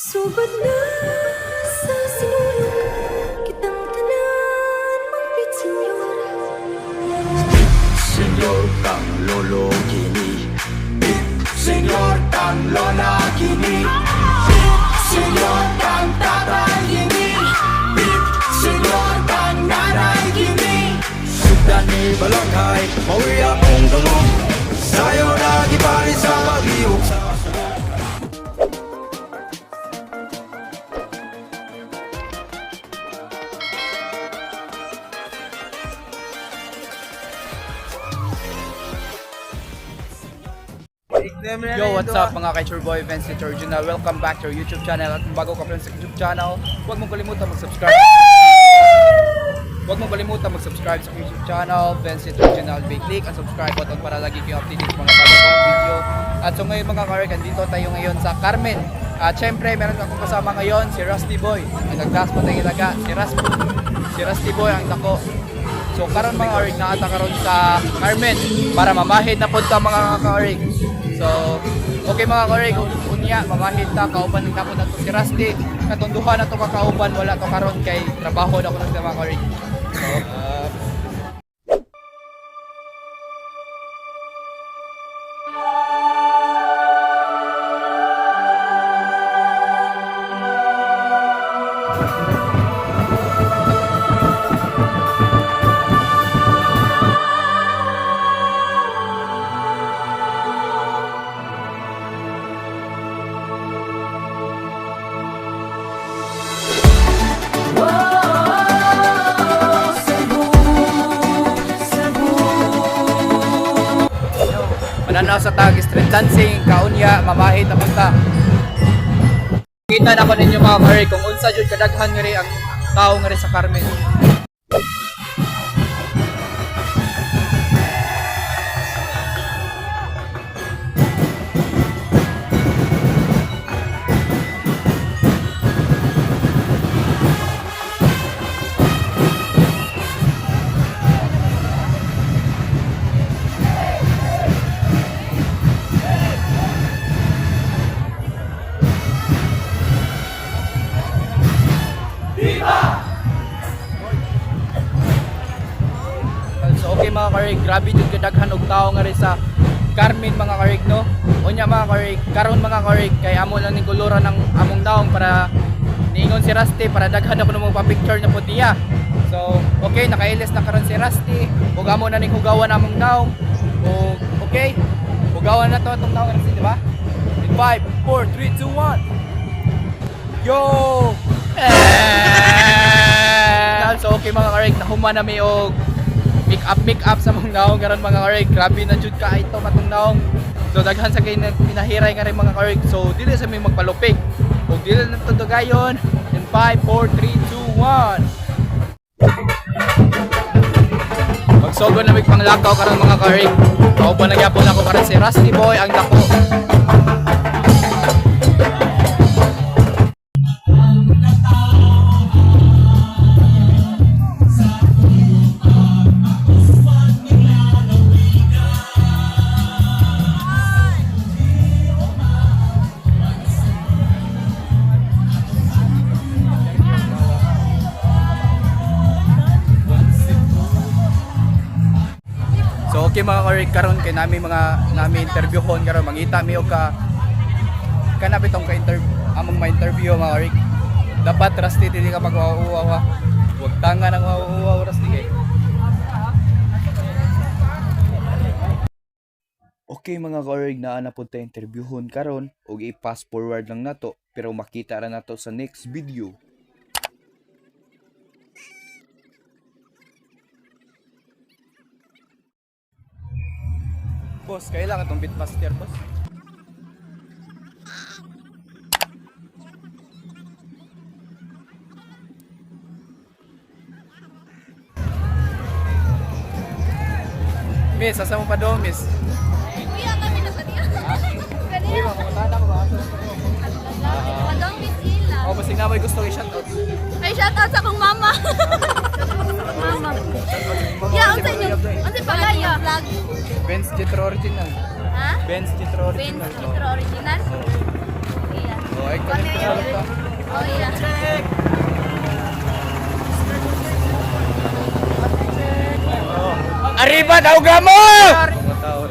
Sugod na sa sinulog kitang tanan mangpit senyor. Senyor kang lolo kini. Senyor kang lola kini. Senyor kang tatay kini. Senyor kang nanay kini. Sugdan ni balanghay, mao'y akong dungog. Sayo na giparin sa paglihok sa sulod. Yo, what's up mga ka Boy, Vince Original. Welcome back to our YouTube channel. At kung bago ka pa lang sa YouTube channel, huwag mong kalimutan mag-subscribe. Huwag mong kalimutan mag-subscribe sa YouTube channel, Vince Original. Click ang subscribe button para lagi kayo updated sa mga bago kong video. At so ngayon mga ka andito tayo ngayon sa Carmen. At syempre, meron akong kasama ngayon si Rusty Boy. Ang nagdas pa tayo ilaga, si Rusty Boy ang dako. So karon mga orig naata karon sa Carmen para mamahid na pud ta mga ka-orig. So okay mga ka-orig, unya mamahid ta kauban ng tapon nato si Rusty. Katunduhan na to kakauban wala to karon kay trabaho na kuno sa mga ka-orig. So mananaw sa tag street dancing kaunya mamahid na punta. Kita na ko ninyo mga ka-orig kung unsa jud kadaghan ngari ang tao ngari sa Carmen. So okay mga karig, grabe jud kadaghan og tao nga rin sa Carmen mga karig no. Unya mga karig, karon mga karig kay amo lang ning kuluran ng among daong para niingon si Rusty para daghan ako ng pa-picture na po niya. So okay, nakailis na karon si Rusty ug amo na ning hugawan among daong. Ug okay, hugawan na to atong daong Rusty, di ba? In 5, 4, 3, 2, 1. Yo! Eh! So okay mga karig, nahuma na mi og make up make up sa mga naong karon mga karig. Grabe na jud ka ito katong naong. So daghan sa kay pinahiray nga rin mga karig. So dili sa mi magpalupig. Ug dili na to gayon. In 5, 4, 3, 2, 1. Magsugod na mig panglakaw karon mga karig. Kauban na gyapon ako karon si Rusty Boy ang dako. So okay mga karig karon kay nami mga nami interviewhon karon mangita mi og ka kana bitong ka interview among ma-interview mga karig. Dapat Rusty dili ka magwauwaw ha. Huwag tanga nang mauuwaw Rusty kay. Okay mga kaorig, naa na pud ta interviewhon karon ug i-fast forward lang nato pero makita ra nato sa next video. Boss, kailangan itong Bitmaster, boss. Miss, asa mo pa doon, miss? Kuya, kami na sa diya. Uy, Kanina. mamangutana ko ba? Padong Miss Ila. Oh, basig na may gusto i-shoutout. Ay, shout out sa akong mama. Mama. Yeah, unsa inyo? Unsa pangalan yung vlog? Benz Jetro Original. Ha? Benz Jetro Benz Original. Metro Original. Oh. Yeah. Oh, ay kanin ko sa. Oh, yeah. Arriba daw gamo! Mga tao.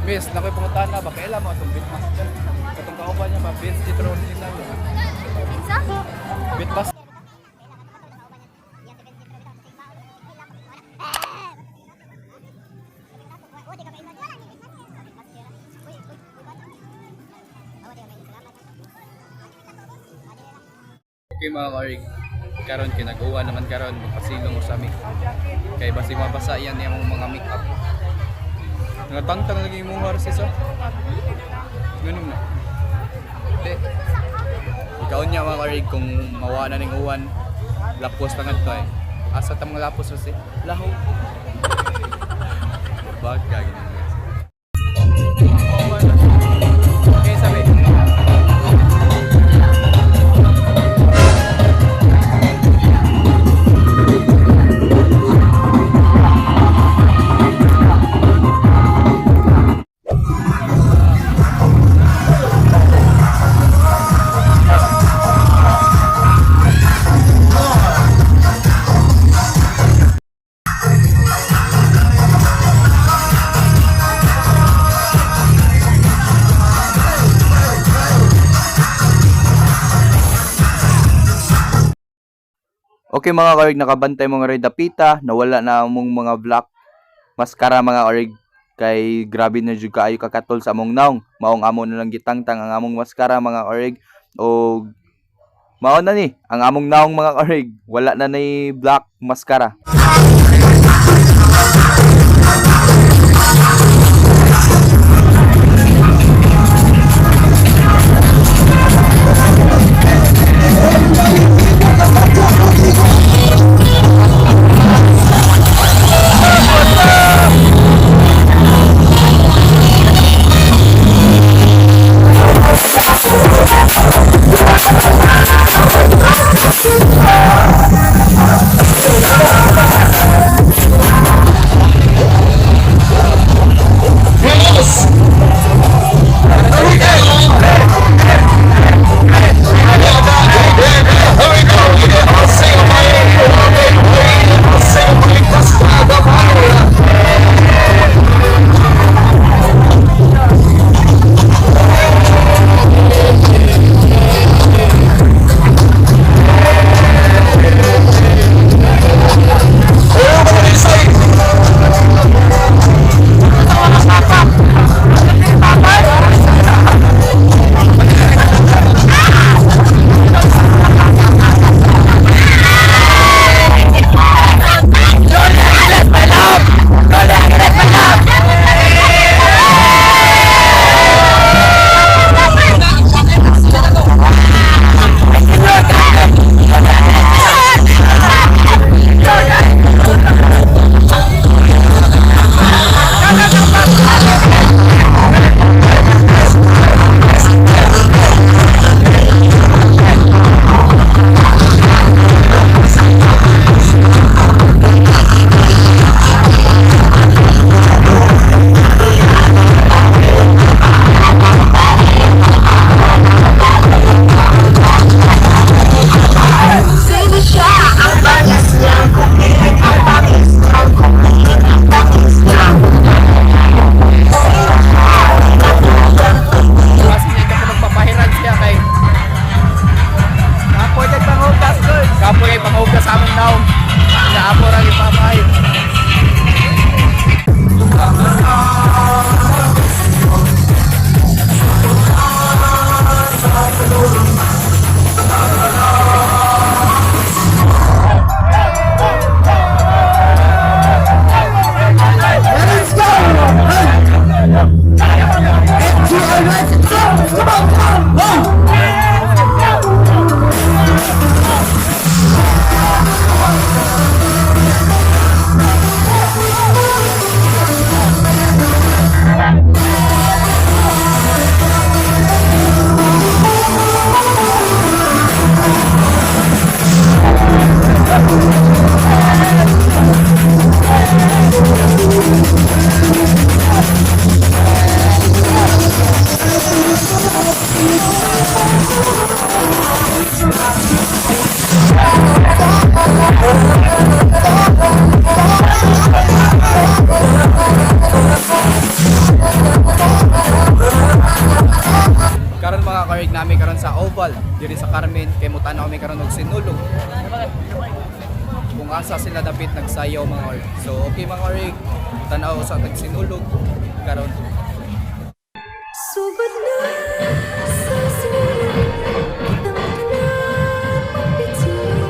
Miss, nakoy pangutana ba kaila mo atong bitmas? Katong kauban niya ba Vince Jitro original. Kinsa? Bitmas. Okay mga karig, karon kay nag-uwan naman karon magpasilong usami. Kay basig mabasa yan yung mga makeup. Nga tangtang lagi imong horse so. Ganun na. Di. Ikaw niya mga karig kung mawa na ning uwan, lapos pa ngadto eh. Asa ta mga lapos kasi? Laho. Bagay gini. Okay, sabi. Okay mga kaorig, nakabantay mga red dapita, nawala na among mga black mascara mga orig kay grabe na jud kaayo kakatol sa among naong. Maong amo na lang gitangtang ang among mascara mga orig og mao na ni ang among naong mga orig, wala na nay black mascara. Asa sila dapit nagsayaw, mga orig. So okay, mga orig, tanaw sa tag Sinulog karon. Sugod na sa sinulog, kitang tanan magpitsinyor.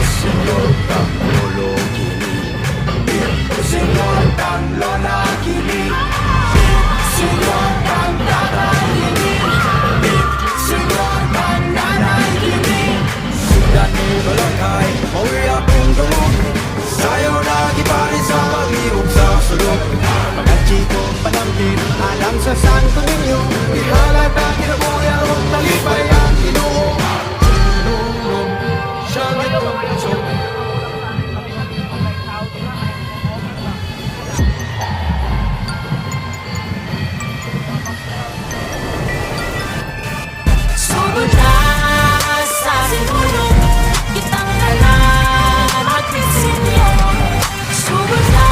Senyor kang lolo kini. Senyor kang lola kini. Senyor kang tatay kini. Senyor kang nanay kini. Sundan mo balakay, mauwi akong tulog. Sayo na gipari sa paglihok sa sulok. Pagkachiko panampit, alang sa Santo Niño. Ihalad ang kinabuhi aron talipay ang Ginoo. Sinulog, siya nagpapasok. Sugod na sa sinulog, kitang tanan magpitsinyor. Sugod na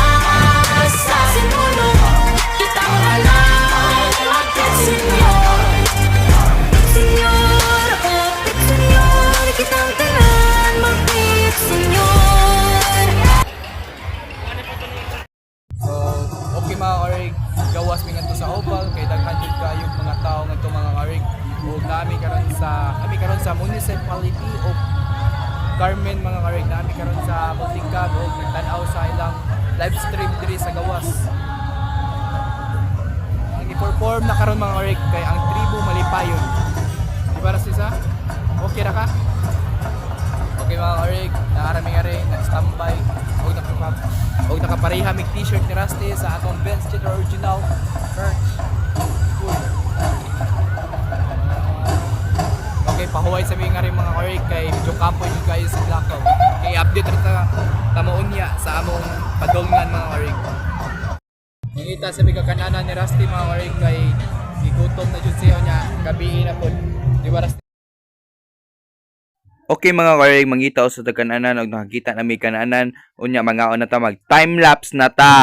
sa sinulog, kitang tanan magpitsinyor. Senyor, oh senyor, kitang tanan magpitsinyor. So okay, mga karig, gawas mi ngadto sa Opal kay daghan jud kayo mga tao ngadto, mga karig. Ug nami karon sa kami karon sa Municipality of Carmen, mga karig. Nami karon sa Multicab ug nagtan-aw sa ilang live stream diri sa gawas. Ang i-perform na karon, mga karig, kay ang Tribo Malipayon. Di ba, Rastisa? Okay ra ka? Okay, mga karig, naarami nga rin, nag-standby og nakapareha mig t-shirt ni Rusty sa atong Ben's Cheddar Original merch. Cool. Okay, pahuway sa mga rin, mga karig, kay medyo kampo yung kayo sa Blackout. Kay update rin ta tamuon niya sa among padulngan, mga karig. Mangita sa mga kananan ni Rusty, mga karig, kay gigutom na jud siya niya, gabi na pod. Di ba, Rusty? Okay, mga karig, mangita sa kananan og nakakita na may kananan unya mangaon na ta, mag time lapse na ta.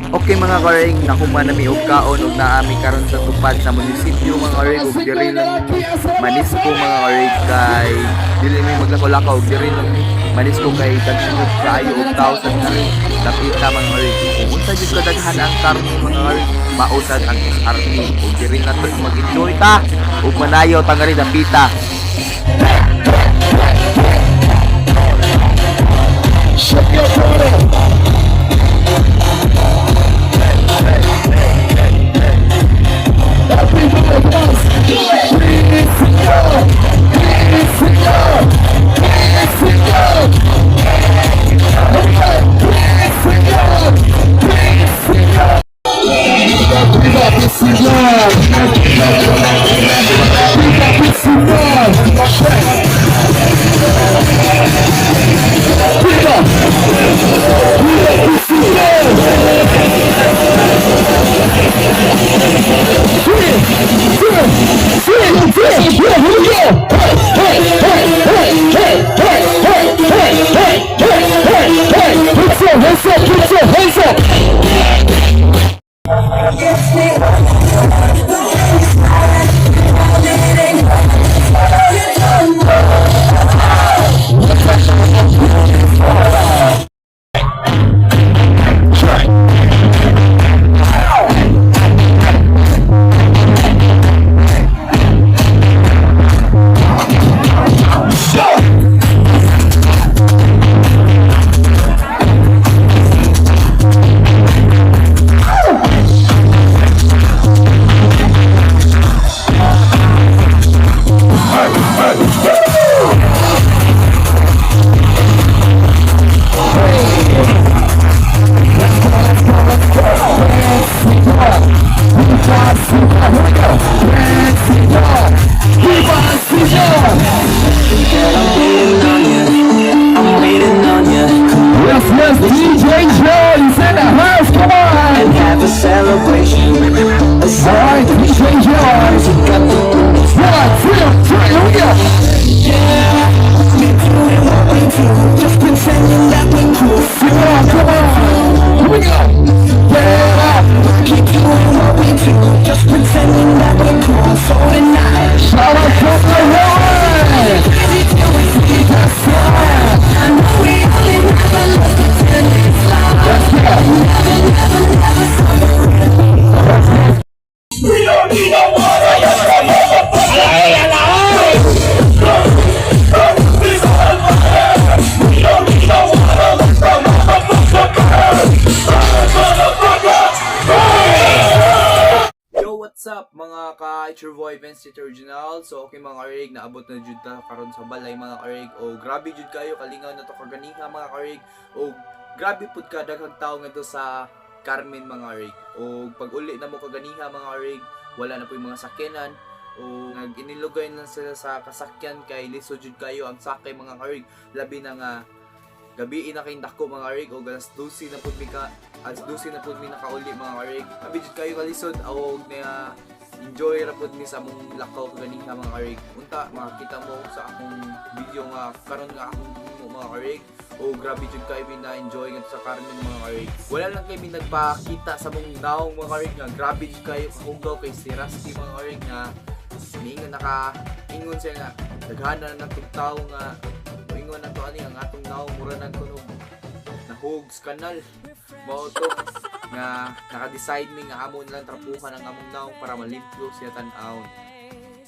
Okay, mga karig, nahuman na mi og kaon ug naami karon sa tupad sa munisipyo, mga karig, ug diri lang mi manisko, mga karig, kay dili mi maglakaw-lakaw ug diri lang mi manisko kay daghan kaayo og tao sa diri dapita, mga karig. Kung unsa jud kadaghan ang karne, mga karig, mausad ang SRT ug diri na to mag-enjoy ta ug manayo ta ngari dapita. Here we go! Vince Original. So okay, mga karig, naabot na jud ta karon sa balay, mga karig. O grabe jud kayo kalingaw na to kaganiha, mga karig. O grabe pud ka daghang tao ngadto sa Carmen, mga karig. O pag uli na mo kaganiha, mga karig, wala na po yung mga sakyanan. O nag-inilugay lang sila sa kasakyan kay lisod jud kayo ang sakay, mga karig. Labi na nga gabi na kayong dako, mga karig, o alas 12 na pud mi ka alas 12 na pud mi nakauli, mga karig. Abi jud kayo kalisod og na enjoy ra pud mi sa among lakaw kaganiha, mga karig. Unta makakita mo sa akong video nga karon nga akong himo, mga karig. O grabe jud kayo mi na enjoy ngadto sa Carmen, mga karig. Wala lang kay mi nagpakita sa among naong, mga karig, nga grabe jud kayo kahugaw kay si Rusty, mga karig, nga niingon naka ingon siya nga daghana na ng tao nga moingon na to ani ang atong naong mura nang kunog nahog sa kanal. Mao to nga naka-decide mi nga amo lang trapuhan ang among naong para malimpyo siya tan-awon.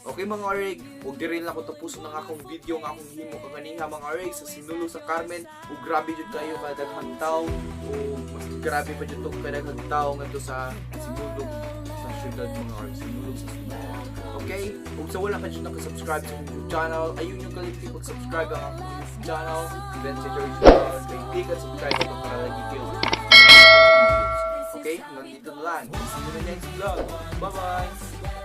Okay, mga orig, ug diri lang ko tapuson ang akong video nga akong himo kaganiha, mga orig, sa Sinulog sa Carmen. Ug grabe jud kayo kadaghang tao, ug mas grabe pa jud tong kadaghang tao ngadto sa Sinulog sa syudad, mga orig, Sinulog sa syudad. Okay, ug sa wala pa jud naka-subscribe sa akong YouTube channel, ayun yung kalimti pag-subscribe ang akong YouTube channel, Vince Original. Click at subscribe ito para lagi kayo videos. Okay, hanggang dito na lang. See you in the next vlog. Bye-bye!